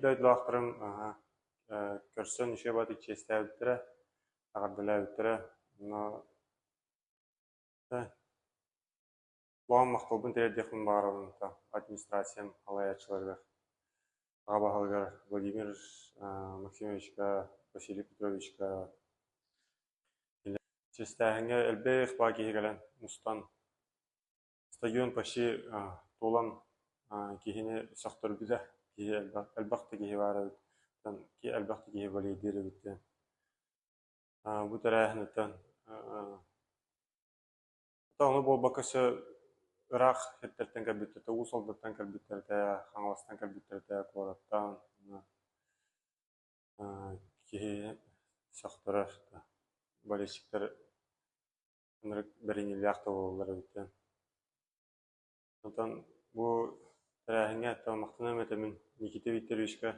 Дойдулаахтарым көрсөн үчүгэй баҕайытык чиэстээбиттэрэ, эҕэрдэлээбиттэрэ. Онно улахан махталбын тириэрдиэхпин баҕарабын администрациям салайааччыларыгар, аҕа баһылыгар Владимир Максимовичка, Василий Петровичка. Чиэстээһиҥҥэ элбэх баа киһи кэлэн мустан стадион почти туолан киһини сөхтөрбүтэ. Киһи элбэх, элбэх да киһи баар эбит. Элбэх да киһи болейдиир эбит диэн. Бу тэрээһиниттэн ону буолбакка өссө ыраах сирдэртэн кэлбиттэр, Уус Алдантан кэлбиттэр этэ, Хаҥаластан кэлбиттэр этэ, куораттан. Киһи сөхтөрөр. Болельщиктар ынырык бэриниилээх да буолаллар эбит диэн. Онтон бу тэрээһиҥҥэ махтаныам этэ мин Никита Викторовичка.